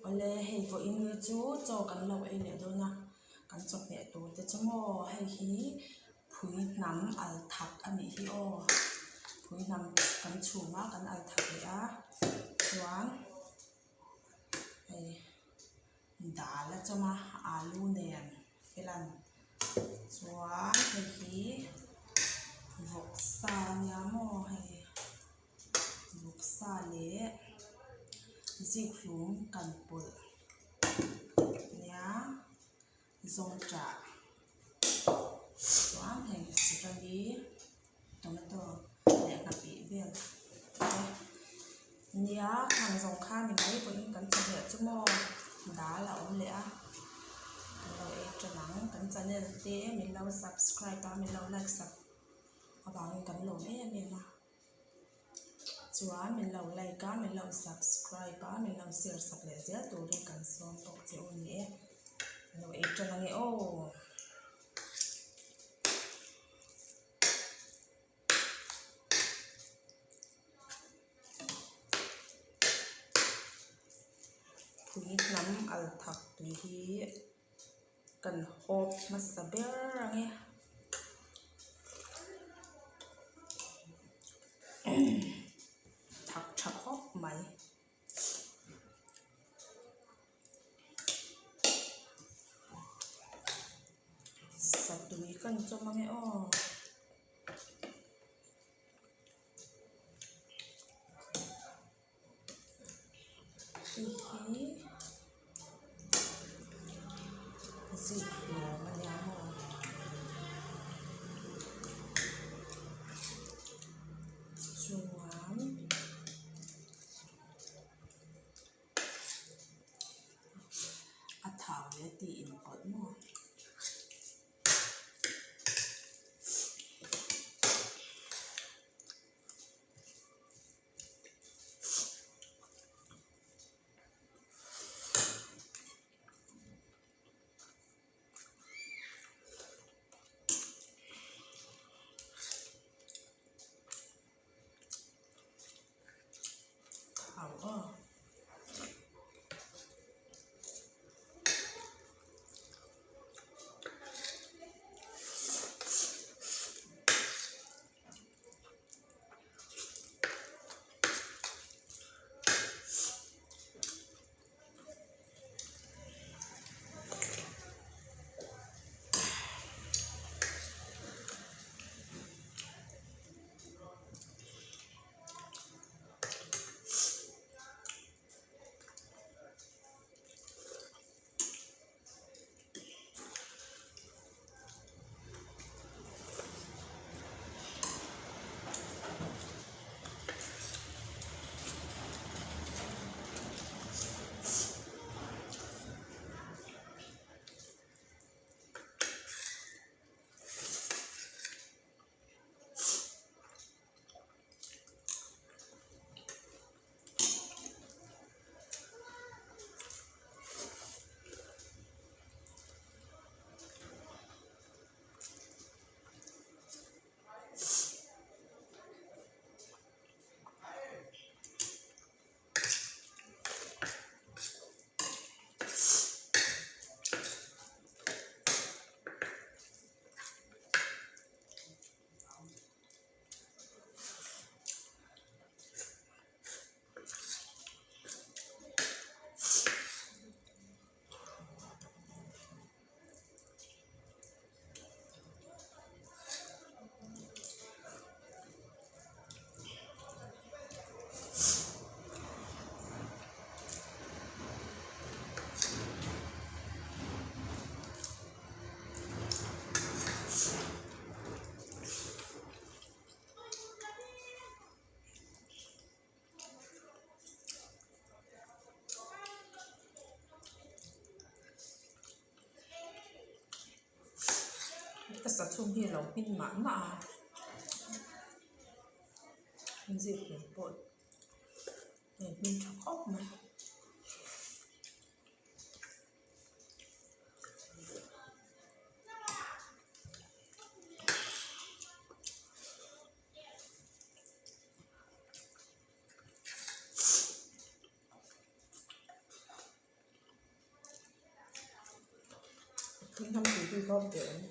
Awle hei vawiin ni chu chaw kan lo ei leh dawn a kan chawhmeh tur te chu maw hei hi phui hnam al thak a nih hi aw phui hnam kan chhum a kan al thak leh a chuan hei dal a chawm a alu nen felan chuan hei hi vawksa a nia maw hei. Vawksa leh zikhlum kan pawlh nia zawngṭah chuan hei sikali tomato leh nghapih vel te nia khang zawng kha ni mai pawhin kan chawhmeh chu maw dal a awm leh a kan lo ei ṭan ang kan channel te min lo subscribe a min lo like sak avangin kan lawm em em a. Chuan min lo like a, min lo subscribe a, min lo share sak leh zel turin kan sawm bawk che u ni e. Ka lo ei tan ange aw. Pui hnam al thak tui hi kan hawp hmasa ber ang e. Thak tha khawp mai. Satui kan chawm ang e aw. Hei hi zikhlum a nia maw chuan a thau leh tih inpawlh maw. Thau aw. Ka sa chhung hi a lo hmin mah mah a zip nen pawh a inhmin tha khawp mai. Thinghnam tui bik a awm teh ang.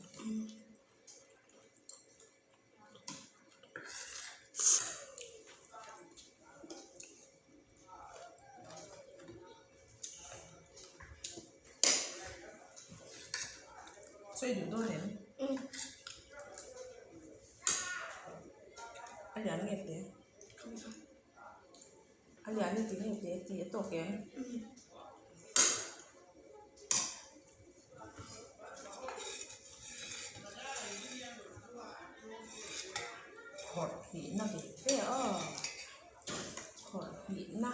Sawi duh dawn em? A lian nge te? A lian i ti nge te tih a tawk em? Khawrh hnihna ve ve aw khawrh hnihna.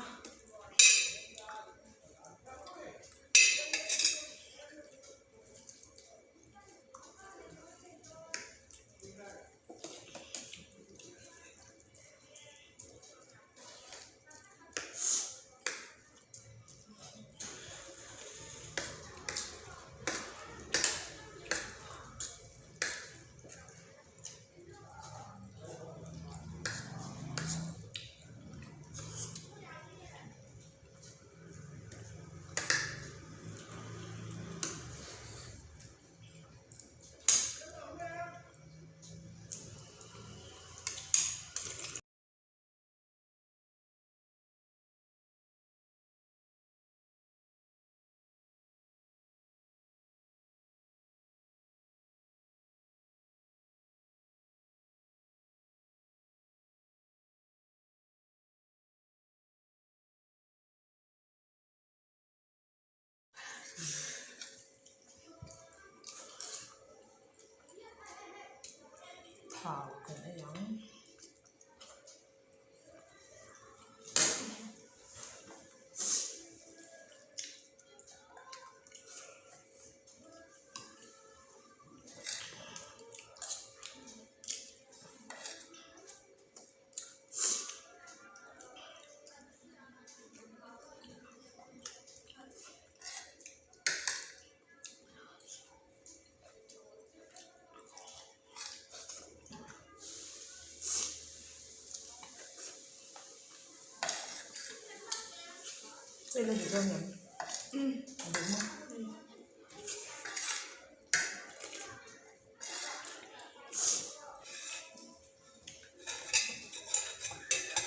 Thau kan ei ang. Chaw la duh dawn em? A duh maw?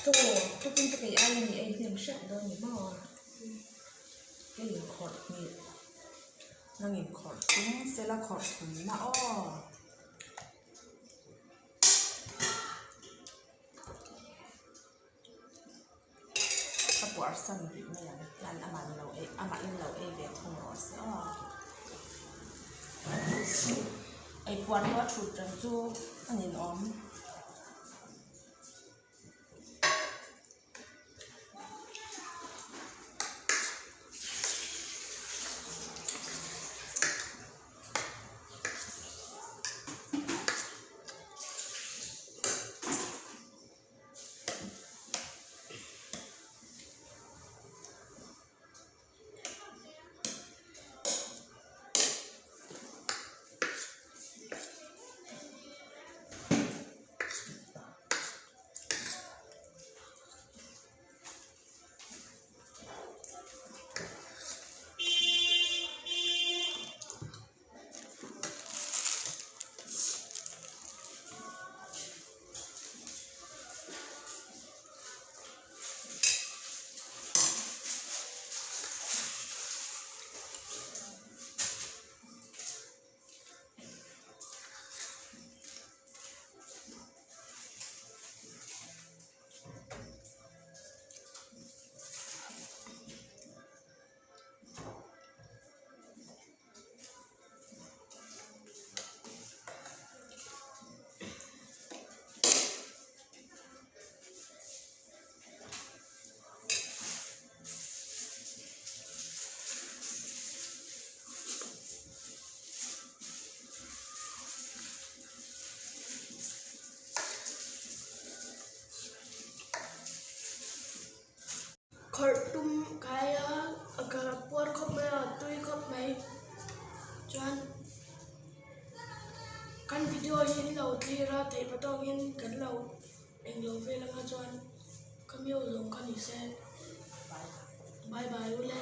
Chaw thupin chu kei aiin i ei hnem hrep dawn ni maw? Kei inkhawrh hnih nang inkhawrh tum fela khawrh thum na aw. Ka puar san rih mai ang hian amah lo ei amahin lo ei ve thung rawh se aw. Ei puar pawh a thut reng chu a ninawm. Khawrh tum kai a a puar khawp mai a tui khawp mai chuan kan video hi an lo thlir a theih hma tawkin kan lo englo vel anga chuan ka miau zawng kha ni se bye bye ule.